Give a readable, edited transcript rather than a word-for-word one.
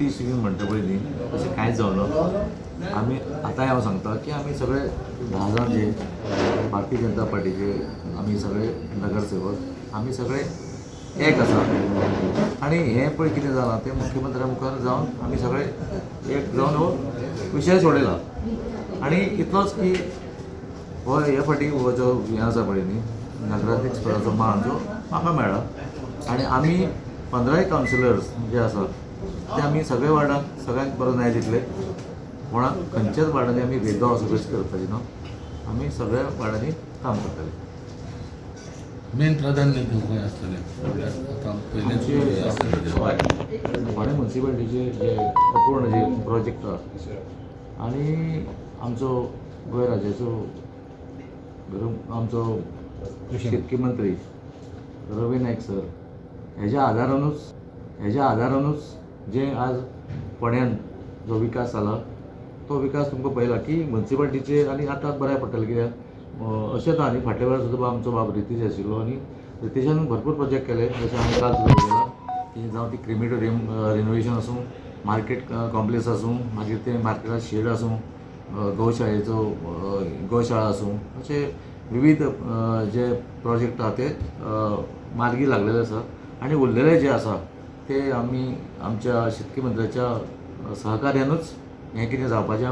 ती म्हणटा पळय न्ही, तशें कांयच जावना. आमी आतांय हांव सांगता की आमी सगळे 10 जाण जे भारतीय जनता पार्टीचे आमी सगळे नगरसेवक आमी सगळे एक आसा. आनी हें पळय कितें जालां तें मुख्यमंत्र्या मुखार जावन आमी सगळे एक जावन हो विशय सोडयला. आनी इतलोच की हो हे फाटी हो जो हें आसा पळय न्ही, नगराध्यक्ष पदाचो मान जो म्हाका मेळ्ळा. आनी आमी 15 कावन्सिलर्स जे आसा ते आमी सगळे वार्डांक सगळ्यांक बरो न्याय दितले. कोणाक खंयच्याच वार्डांनी आमी भेदभाव असो कशें करपाची ना, आमी सगळ्या वार्डांनी काम करतले. मेन प्राधान्य खंय आसतलें? आतां पयलेंच आसतलें. फोंडें मुन्सिपालिटीचे जे अपूर्ण जे प्रोजेक्ट आसा आनी आमचो गोंय राज्याचो आमचो शेतकी मंत्री रवी नायक सर हेज्या आदारानूच जे आज फोंड्यान जो विकास जाला तो विकास तुमकां पळयला की मुन्सिपालिटीचे. आनी आतां बऱ्याक पडटलें कित्याक अशेंच ना न्ही, फाटल्या वेळार सुद्दां आमचो बाब रितेश आशिल्लो आनी रितेशान भरपूर प्रोजेक्ट केले. जशें आमी काल सुद्दां पळयलां की जावं ती क्रिमिटोरियम रिनोवेशन आसूं, मार्केट कॉम्प्लेक्स आसूं, मागीर ते मार्केटात शेड आसूं, गोशाळेचो गोशाळा आसूं, अशे विविध जे प्रोजेक्ट आहा ते मार्गी लागलेले आसा. आनी उरलेले जे आसा ते आमी आमच्या शेतकी मंत्र्याच्या सहकार्यानूच हें कितें जावपाचें.